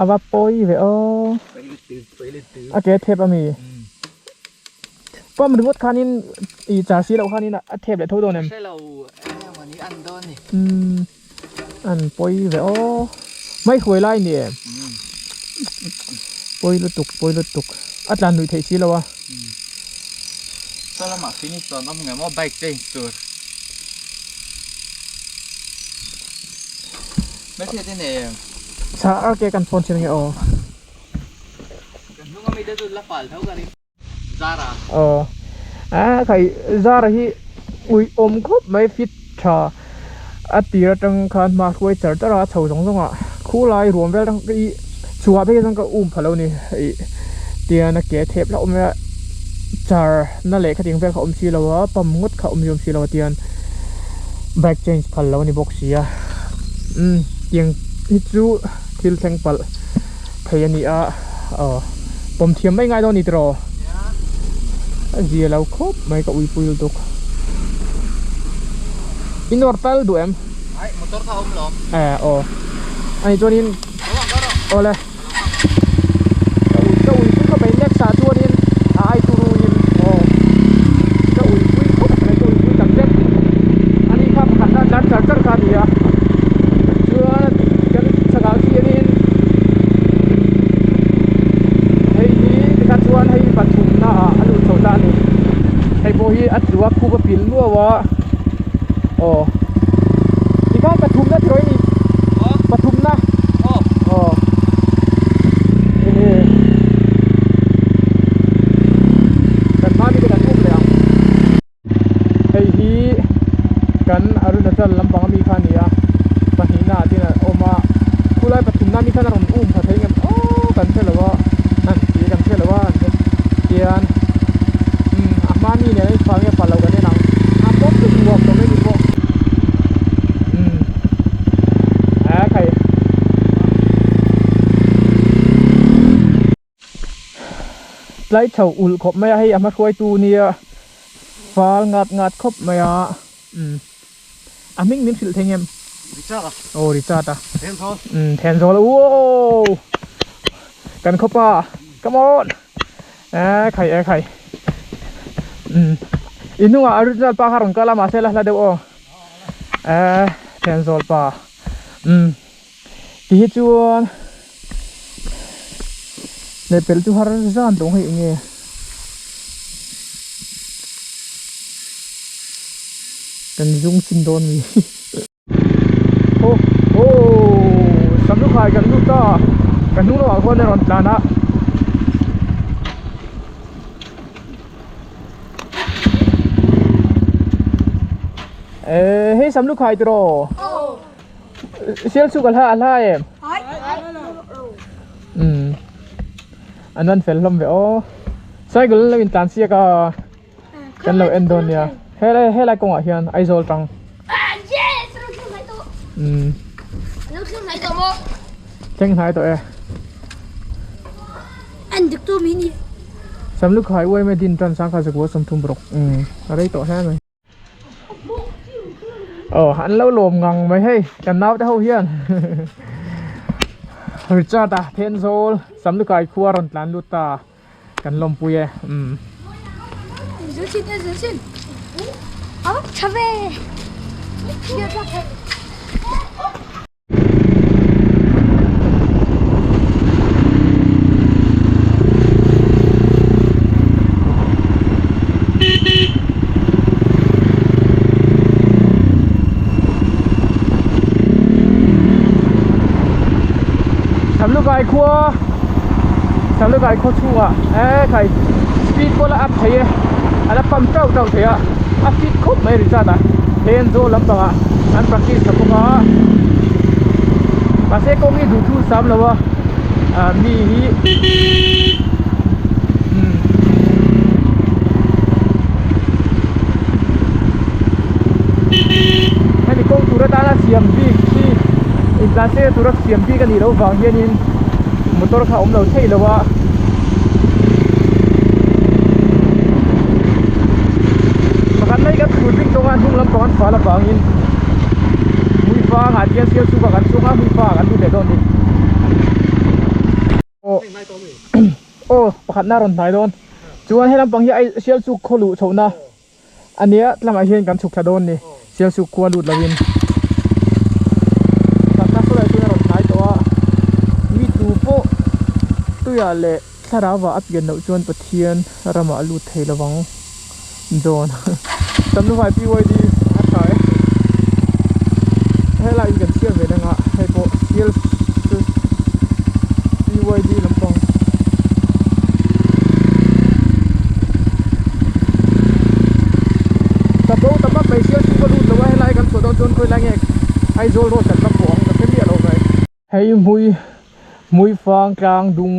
A va pawi ve aw a ke thep ami pump ringawt khanin ih char si loh khanin a thep leh tho dawn em umm an pawi ve aw mai hruai lai ni em pawi lutuk pawi lutuk a tlan nuih theih si lo a. Sa a ke kan phone chin nge aw. Aw a khai zara hi ui awm khawp mai fit tha a tir atang khan hma hruai char char a chho zawng zawng ah khulai ruam vel atang i chhuah phei chuan ka um pha lo ni ih tian a ke thep hlauh mai a char na leh khatiang vel kha awm si lo a pump ngawt kha awm zui awm si lo a tian bike change phal lo a ni bawk si a umm tiang hi chu thil thleng palh thei a ni a aw pawm thiam mai ngai dawn a ni tiraw a zia lo khawp mai ka uipui lutuk i nawr tal duh em eh aw a ni chuanin awle. Ka ui ka ui pui khawp mai next ah chuanin a ai turu in aw ka ui pui khawp mai ka ui pui tak zet ani kha pakhat na tlar char char kha a ni a chuan kan chhakah khianin hei hi tikhan chuan hei pathum na ah a lut chho ta a ni hei pawh hi a tlu a khup a pil nuau a aw tikhan pathum na tiraw i ni pathum na. Aw hei kan hma mite kan um leh ang hei hi kan Arunachal lampang ami kha a ni a pahnihna ah chuan a awm a khulai pathumna ami khan a rawn um pha thei ngem aw kan hre lo a an ti kan hre lo a tian umm a hma mi nen a infal nge fal lo kan en ang a pawm chu uap tawh mai ni pawh umm. A khai. Tlai chho ulh khawp mai a hei a hma hruaitu nia fal ngat ngat khawp mai a umm a hming min hrilh thei ngem Richard a aw Richard a Thenzawl umm Thenzawl uo kan khawpa come on e khai e khai umm i hnungah Richard pa kha rawn kal a mahse la hla deuh aw. Eh Thenzawl pa umm ti hi chuan leh pelh chu har zan tawng hei enge kan zung chin dawn mi aw aw samlukhai kan lut ta ka hnung lamah khuan a rawn tlan a. Eh hei sam lu khai tiraw? Sial chuk a hla a hla em? Um an van fel hlawm ve aw. Cycle lo in tlan siak a kan lo en dawn nia. Helai helai kawngah hian Aizawl tang. Um thleng hnai tawh e. An dik tu mi ni. Sam lu khai uai mai din tan sang kha zakua 30 ruk. Um a rei tawh hle mai. Aw an lo lawm ngang mai hei kan naute ho hian Richard a Thenzawl Samlukai khua rawn tlan lut ta kan lawmpui e umm. Samlukai khua Samlukai khaw chhungah e khai speed pawh la up thei e a la pump tauh tauh thei a a fit khawp mai Richard a Thenzawl lampangah an practice ta bawk a mahse kawng hi duh thu sam lo a ah mi hi umm hemi kawng tur atana siam bik hi intlansiak na tura siam bik a nih loh vang hianin motor kha a awm lo theih lo a. Pakhat mai kan thlur bik dawn a hnung lampang an fal avangin Hmuifangah chian sial chhungah kan chuang a Hmuifangah kan lut leh dawn a ni. Aw aw pakhatna a rawn hnai dawn chuan he lampang hi sial chhuk khaw luh chhohna a nia tlangah hian kan chhuk thla dawn a ni sial chhuk khua lut lovin pakhatna saw lai chuan a rawn hnai tawh a mi tu pawh tuiah leh thlarau ah a pian loh chuan Pathian ramah a lut thei lovang. John Samluhai PYD a tha e helai in kan chhiar ve dang a hei pawh sial PYD lampang ka bo ta bak mai sial chu ka lut lo a helai kan chhuah dawn chuan khawi lai nge Aizawl road kan va pawh ang ka hre miah lo mai. Hei hmui hmui fang tlang dung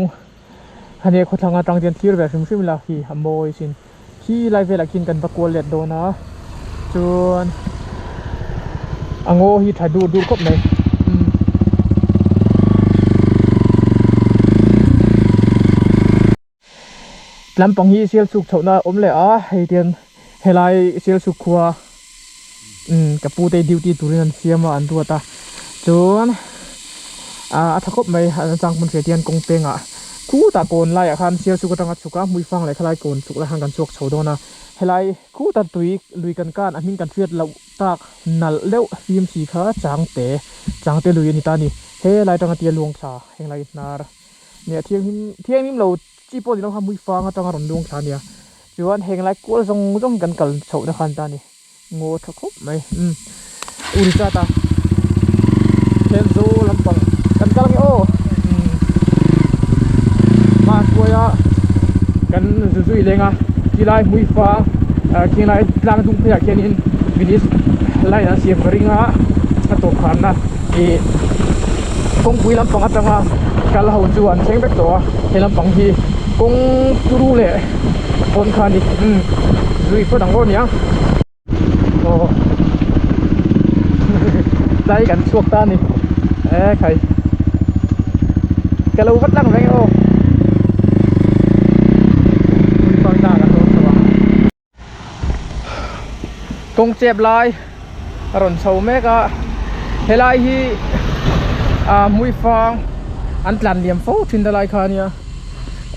hane khawthlang atang chuan thlir ve hrim hrim ila khi a mawi sin khi lai velah khian kan va kual let dawn a chuan a ngaw hi tha dur dur khawp mai umm. Lampang hi Sialsuk chhohna a awm leh a hei tian helai Sialsuk khua umm ka pu te duty turin an siam a an ruat a chuan ah a tha khawp mai a chang hmun hriat hian kawng pengah khutah kawn laiah khan Sialsuk atanga chhuk a hmuifang leh khalai kawn chhuk lai khan kan chhuak chho dawn a helai khutah tui lui kan kan a hming kan hriat loh tak nalh deuh fim si kha changte changte lui a ni ta a ni helai atanga tia luang thla henglai hnar. Nia thianghlim thianghlim lo chi pawh ni lo kha hmui fang atanga rawn luang thla a nia chuan heng lai kual zawng zawng hi kan kal chhoh na khan ta a ni ngaw tha khawp mai umm uri chat a Thenzawl lampang kan kal ange aw umm hma hruaia kan zu zui leng a khilai hmui fang ah khilai tlang dung pheiah khianin finish line an siam ka ring a a tawp kharna ih. Kawngpui lampang atanga kal ho chu an thleng vek tawh a he lampang hi kawng turu leh pawn kha a ni umm zui phawt ang aw nia aw tlai kan chhuak ta a ni e khai ka lo vat lang reng e aw Kawng chep lai a rawn chho mek a helai hi ah hmuifang an tlan liam fo thin ta lai kha ania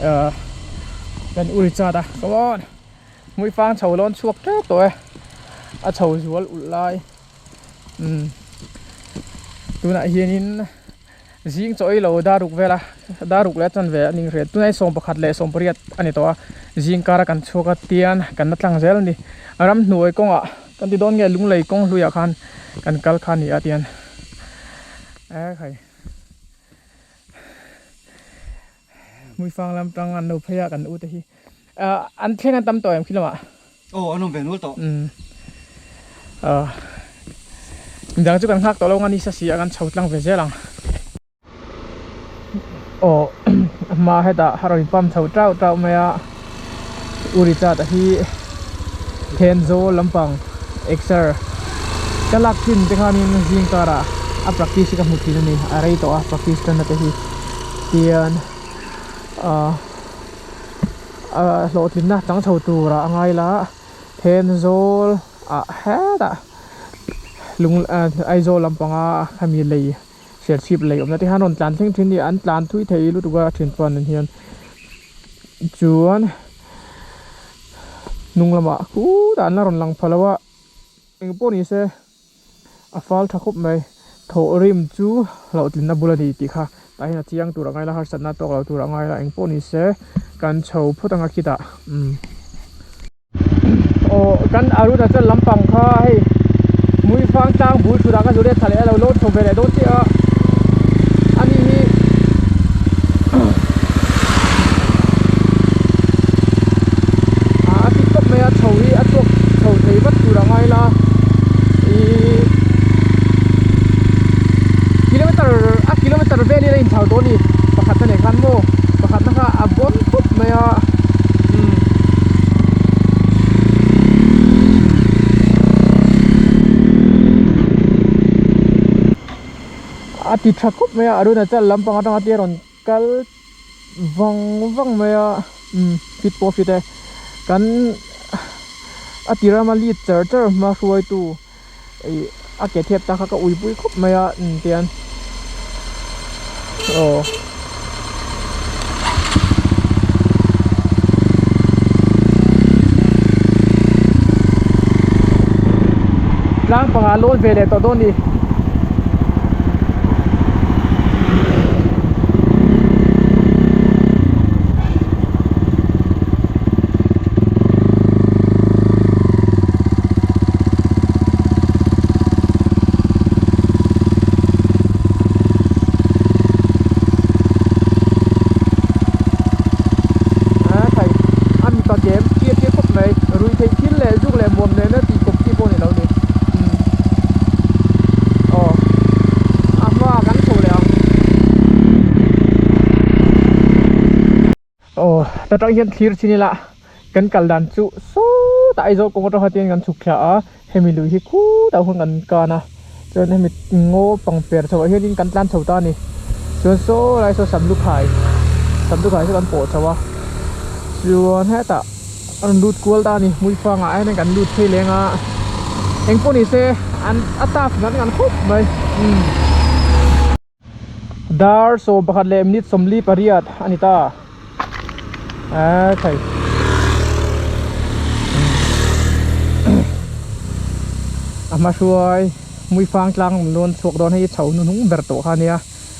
ah kan uri chat a come on hmuifang chho lawn chhuak tep tawh e a chho zual ulh lai umm tunah hianin. Zing chaw ei lo daruk vel a daruk leh a chanve a ning hriat tunah hi 11 leh 18 a ni tawh a zing kar a kan chhuak a tian kan la tlang zel a ni ramhnuai kawngah kan ti dawn nge lunglei kawng hluiah khan kan kal kha a ni a tian e khai hmuifang lam tang an lo phei a kan u te hi ah an thleng an tam tawh em khi lamah Aw an awm ve nual tawh. Umm ah. Midang chu kan nghak tawh lo ang a nisa si a kan chho tlang ve zel ang. Aw hma hetah a rawn pump chho tauh tauh mai a u Richard a hi Thenzawl lampang exer ka lak thin te khanin zing karah a practice hi ka hmu thin a ni a rei tawh a practice tan na te hi tian ah a hlawhtlinna chang chho turah a ngai la Thenzawl ah hetah lung Aizawl lampanga khami lei. Serchhip lei awmna te hian rawn tlan thleng thin a ni an tlan thui thei lutuk a thianpa nen hian chuan hnung lamah khutah an la rawn lang pha lo a eng pawh ni se a fal tha khawp mai thawh rim chu hlauhtlinna bul a ni tih kha tah hian a chiang tur a ngai la harsatna tawk lo tur a ngai la eng pawh ni se kan chho phawt anga khitah umm. Aw kan Arunachal lampang kha hei Muifang tlang bul thut ah ka zu let thla leh a lo lawn chho ve leh dawn chiah a ani hi a fit tawp mai a chho hi a chhuak chho thei vat tur a ngai la ihh kilometer a kilometer vel hi a inchhau dawn a ni pakhat na nen khan maw pakhat na kha a bawn khawp mai a. A ti tha khawp mai a Arunachal lampang atanga te rawn kal vang vang mai a umm fit pawh a fit e kan a ti rama lead char char hma hruaitu ih a ke thep ta kha ka uipui khawp mai a umm tian aw. Tlang panga lawn ve leh tawh dawn ni. A thai a mipa kem chiah chiah khawp mai rui theih thil leh zuk leh muam nena tih kawp chi pawh a ni lo ni aw a hmaah kan chho leh ang. Aw ta tang hian thlir chin ila kan kal dan chu sawtah Aizawl kawng atang hian kan chhuk thla a hemi lui hi khutah khuan kan kan a chuan hemi ngaw pangper chho ah hianin kan tlan chho ta a ni chuan saw lai saw samlukhai samlukhai chu kan pawh chho a chuan hetah a rawn lut kual ta a ni hmuifang ah hian kan lut phei leng a engpawh ni se an a taf ngan ngan khawp mai umm. Dar 11 leh minute 48 a ni ta a thei a hma hruai Hmuifang tlang awm dawn chhuak dawn hei chho hnuhnung ber tawh kha a nia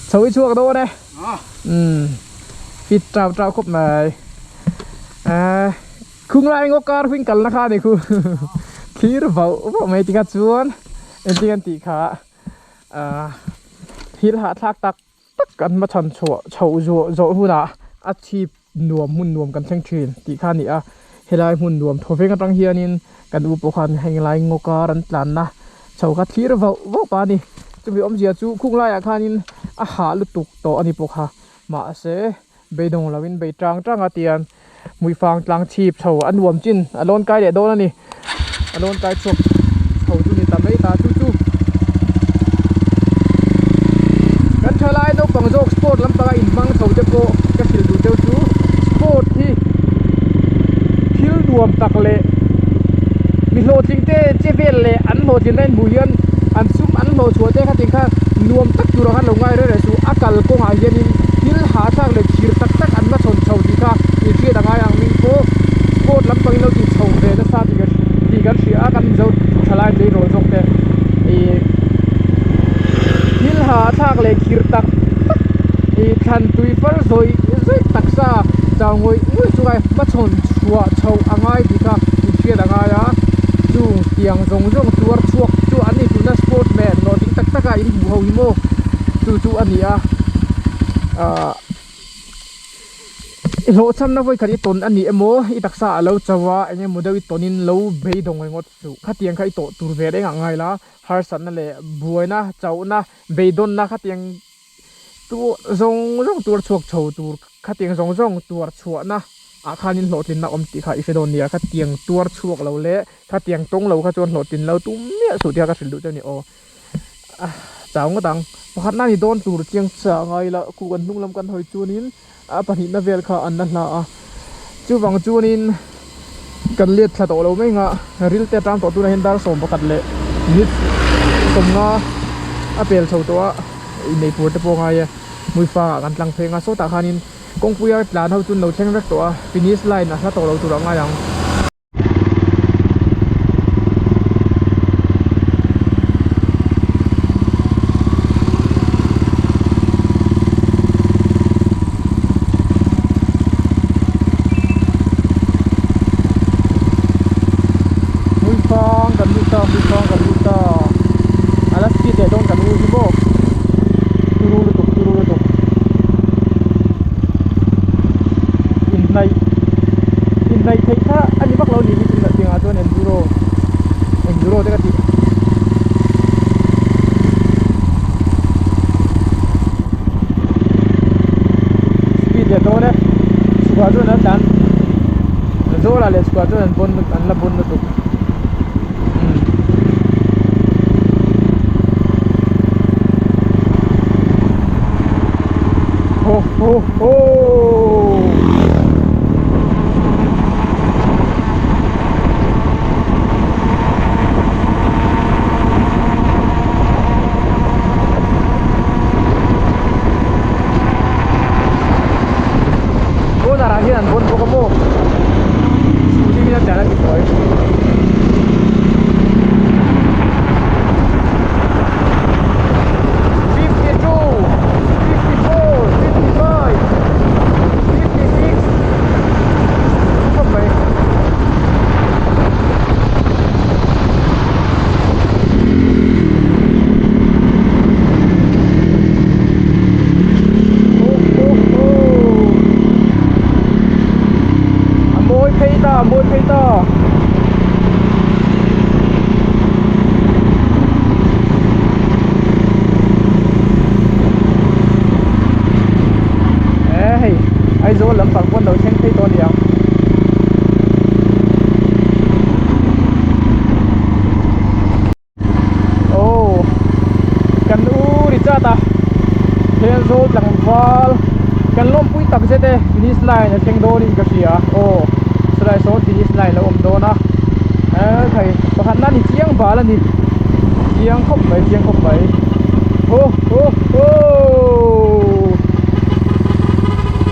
chho hi chhuak dawn e umm fit tau tau khawp mai a khung lai ngaw kar hming kalna kha a ni khu thlir vauh vauh mai tikha chuan engtin an tih kha. Ahh thil hahthlak tak tak kan hma chhan chhuah chhoh zuah zawh hunah a chhip nuam hmun nuam kan thleng thin tih kha a ni a helai hmun nuam thaw veng atang hianin kan u pawh khan heng lai ngaw kar an tlanna chho kha thlir vauh vauh pah a ni chumi awmzia chu khung laiah khanin a hah lutuk tawh a ni bawk a mahse beidawng loin bei tang tang a tian hmuifang tlang chhip chho a nuam chin a lawn kai leh dawn a ni a lawn kai chhuak chho chu ni ta mai ta chu chu kan thalai naupang zawk sport lampanga inhmang chho te pawh ka hrilh duh deuh chu sport hi thil nuam tak leh mi hlawhtling te che vel leh an hlawhtlinna in hmuh hian an sum an hlawh chhuah te kha tin kha nuam tak turah khan lo ngai reng reng suh a kalkawngah hianin thil hahthlak leh thir tak tak an va chhawn chho tih kha inhriat a ngai ang ming pawh sport lampangin lo tih chho ve nasa tih kan tih kan hria a kan Mizo thalai tleirawl zawk te ih thil hahthlak leh khir tak tak ih thlan tui far zawih zawih taksa chau ngawih ngawih chunga hmachhawn chhuah chhoh a ngai tih kha inhriat a ngai a chung tiang zawng zawng tuar chhuak chu an ni tuna sport man hlawhtling tak tak a in hmuh ho hi maw chu chu a ni a ahh. I hlawhchhamna vawi khat i tawn a ni emaw i taksa a lo cho a eng emaw deuh i tawnin lo beidawng ringawt suh. Khatiang kha i tawh tur ve reng ah ngai la, harsatna leh buaina, chauhna, beidawnna khatiang tu zawng zawng tuar chhuak chho tur khatiang zawng zawng tuar chhuahna ah khanin hlawhtlinna awm tih kha i hre dawn nia. Khatiang tuar chhuak lo leh khatiang tawng lo kha chuan hlawhtlin lo tum miah suh tih kha ka hrilh duh che a ni aw. Chau ngawt ang. Pakhatna ni dawn tur chiang chah ngai ila khu kan hnung lam kan hawi chuanin a pahnihna vel kha an la hla a. Chuvang chuanin kan let thla tawh lo mai ang a, ril te atang tawh tunah hian dar 11 leh minute 15 a pel chho tawh a, inneih tur te pawh a ngai e. Hmuifa ah kan tlang phei ang a, sawtah khanin kawngpuia tlan ho chu an lo thleng vek tawh a, finish line a hla tawh lo tur a ngai ang. Hmuifang kan lut ta hmuifang kan lut ta a la speed leh dawn kan u hi maw turu lutuk turu lutuk inhnaih inhnaih theih kha a ni vak lo ni hi tunah tiangah chuan enduro enduro te ka tih speed leh dawn e chhukah chuan an tlan zawlah leh chhukah chuan an bawn an la bawn lutuk umm. Ho ho ho Corner ah hian an bawn bawk a maw scooty hian a tlan a ti buai. 52, 54, 55, 56 khawp mai. Ho ho ho A mawi phei ta, a mawi phei ta. E hei Aizawl lampang pawn lo thleng phei tawh a ni ang. Aw kan u Richard a Thenzawl tlangval kan lawmpui tak zet e finish line a thleng dawnin ka hria aw chulai sawn finish line a lo awm dawn a ekhai pakhat na ni chiang bal a ni chiang khawp mai chiang khawp mai ho ho ho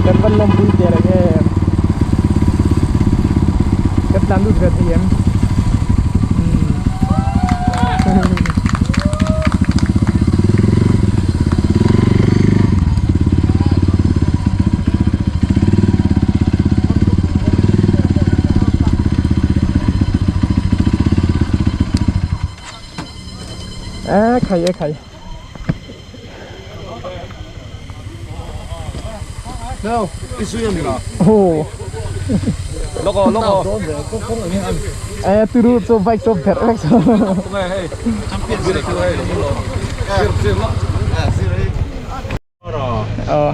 kan van lawmpui teh reng em kan tlan lut ve thei em. E khai e khai. Oh. Logo logo. E turu chu bike chu pherh vek chu. Ờ.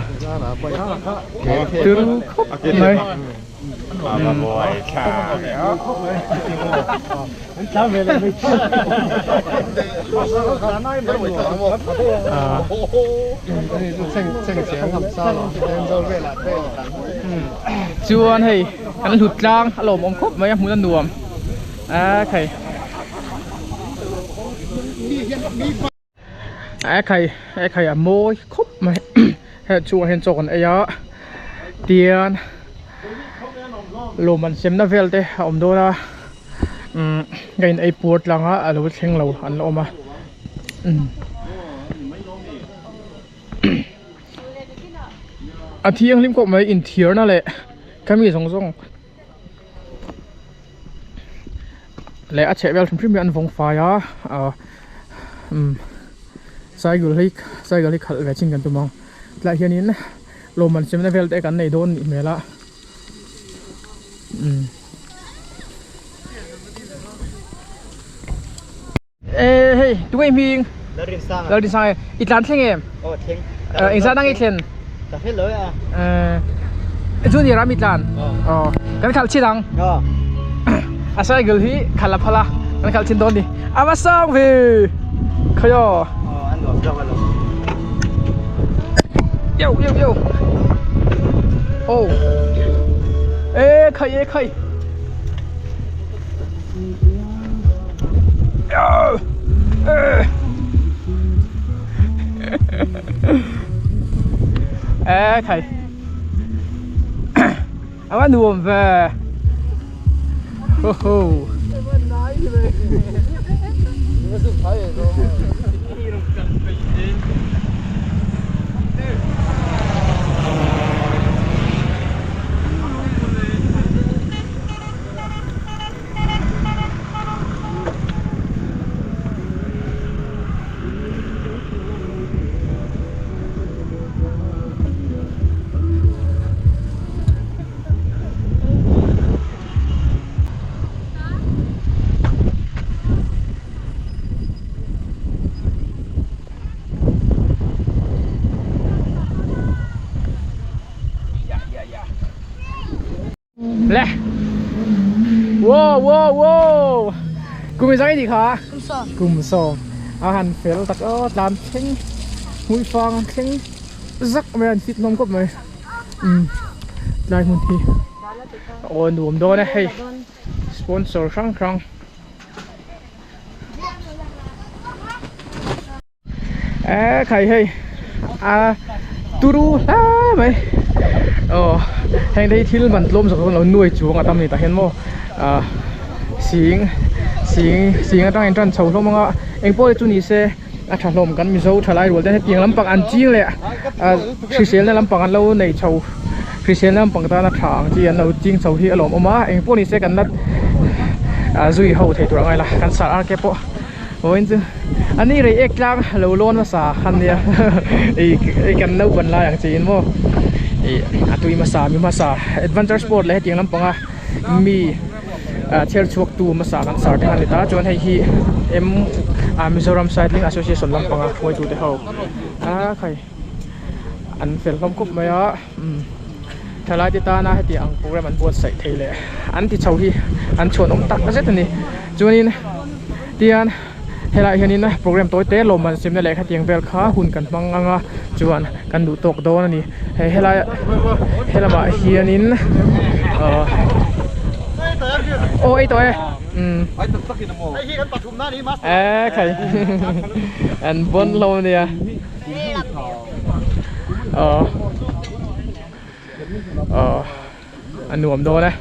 Turu khawp mai. Chuan hei kan hlut tlang a lawmawm khawp mai a hmun a nuam a khai a khai a khai a mawi khawp mai hei chungah hian chaw kan ei a tian lawm an semna vel te a awm dawn a umm ka in ei puar tlang a a lo thleng lo an la awm a umm a thianghlim khawp mai inthiarna leh ka mi zawng zawng leh a chhehvel hrim hrim hi an vawng fai a ah umm cycle hi cycle hi khalh ve chin kan tum ang tlaiah hianin lawmman semna vel te kan nei dawn nih hmel a. Umm. E hei tunge i hming? Lalrinsanga. Lalrinsanga i tlan thleng em? Aw thleng. Engzah nang i thlen? Ka hre lo e a. Junior a mi tlan? Aw. Kan khalh chin ang. Aw. A cycle hi khalh a phal a, kan khalh chin dawn ni. A va sang ve! Khawi aw. Aw a nuam zawk alawm. Yo yo yo. Oh. E khai e khai. Ê thầy Áo ăn nuông về Hô hô Le Wow wow wow Kum zai ni kha Kum sawm. Kum sawm A han fel tak aw tlan thleng hmui fang thleng zak mai an fit hlawm khawp mai umm tlai hmun hi aw nuam dawn e hei sponsor hrang hrang. Ê khai hei a turu hle mai aw heng te hi thil man tlawm zawk zawk lo nuai chuang a tam ni tah hian maw ah sing sing sing atang in tan chho hlawm anga engpawh te chu ni se a tha hlawm kan mizo thalai rual te hetiang lampang an ching leh ah hriselna lampang an lo nei chho hriselna lampang tan a tha ang chi an lo ching chho hi a lawmawm a engpawh ni se kan la ah zui ho thei tur a ngai la kan sar ar ke pawh. Vawiin chu a ni rei ek tlang lo lawn hmasa khan nia ih kan naupan lai ang chiin maw ih a tui hmasa mi hmasa adventure sport leh hetiang lampanga mi chher chhuak tu hmasa kan sar te khan a ni ta chuan hei hi M Mizoram Cycling Association lampanga hruaitu te ho a khai an fel hlawm khawp mai a umm thalai te tana hetiang ang program an buatsaih thei leh an ti chho hi an chhuan awm tak zet a ni chuanin tian helaiah hianin program tawi te lawmman simna leh khatiang vel kha hun kan hmang ang a chuan kan duh tawk dawn a ni hei helai helamah hianin ahh aw ei tawh e umm e khai an bawn hlawm a nia. Aw aw a nuam dawn e.